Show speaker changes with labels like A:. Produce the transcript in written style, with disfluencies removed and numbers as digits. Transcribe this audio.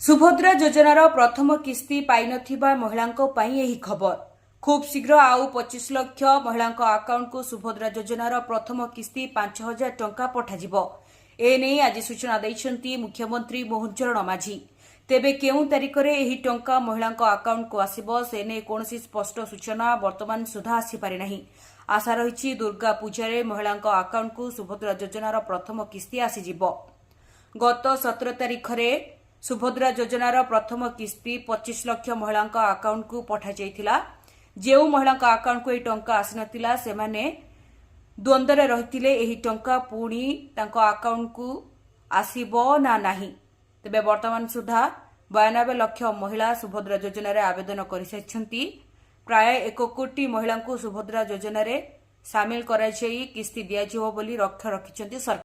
A: ସୁଭଦ୍ରା ଯୋଜନାର ପ୍ରଥମ କିସ୍ତି ପାଇନଥିବା ମହିଳାଙ୍କ ପାଇଁ ଏହି ଖବର। ଖୁବ୍ ଶୀଘ୍ର ଆଉ 25 ଲକ୍ଷ ମହିଳାଙ୍କ ଆକାଉଣ୍ଟକୁ ସୁଭଦ୍ରା ଯୋଜନାର ପ୍ରଥମ କିସ୍ତି 5000 ଟଙ୍କା ପଠାଯିବ। ଏନେଇ ଆଜି ସୂଚନା ଦେଇଛନ୍ତି ମୁଖ୍ୟମନ୍ତ୍ରୀ ମୋହନ ଚରଣ ମାଝୀ। ତେବେ କେଉଁ ତାରିଖରେ ଏହି ଟଙ୍କା ମହିଳାଙ୍କ ଆକାଉଣ୍ଟକୁ ଆସିବ, ସେ ନେଇ କୌଣସି ସ୍ପଷ୍ଟ ସୂଚନା ବର୍ତ୍ତମାନ ସୁଦ୍ଧା ଆସିପାରିନାହିଁ। ଆଶା ରହିଛି, ଦୁର୍ଗା ପୂଜାରେ ମହିଳାଙ୍କ ଆକାଉଣ୍ଟକୁ ସୁଭଦ୍ରା ଯୋଜନାର ପ୍ରଥମ କିସ୍ତି ଆସିଯିବ। ଗତ 17 ତାରିଖରେ ସୁଭଦ୍ରା ଯୋଜନାର ପ୍ରଥମ କିସ୍ତି 25 ଲକ୍ଷ ମହିଳାଙ୍କ ଆକାଉଣ୍ଟକୁ ପଠାଯାଇଥିଲା। ଯେଉଁ ମହିଳାଙ୍କ ଆକାଉଣ୍ଟକୁ ଏହି ଟଙ୍କା ଆସିନଥିଲା, ସେମାନେ ଦ୍ୱନ୍ଦ୍ୱରେ ରହିଥିଲେ, ଏହି ଟଙ୍କା ପୁଣି ତାଙ୍କ ଆକାଉଣ୍ଟକୁ ଆସିବ ନା ନାହିଁ। ତେବେ ବର୍ତ୍ତମାନ ସୁଦ୍ଧା 92 ଲକ୍ଷ ମହିଳା ସୁଭଦ୍ରା ଯୋଜନାରେ ଆବେଦନ କରିସାରିଛନ୍ତି। ପ୍ରାୟ 1 କୋଟି ମହିଳାଙ୍କୁ ସୁଭଦ୍ରା ଯୋଜନାରେ ସାମିଲ କରାଯାଇ କିସ୍ତି ଦିଆଯିବ ବୋଲି ଲକ୍ଷ୍ୟ ରଖିଛନ୍ତି ସରକାର।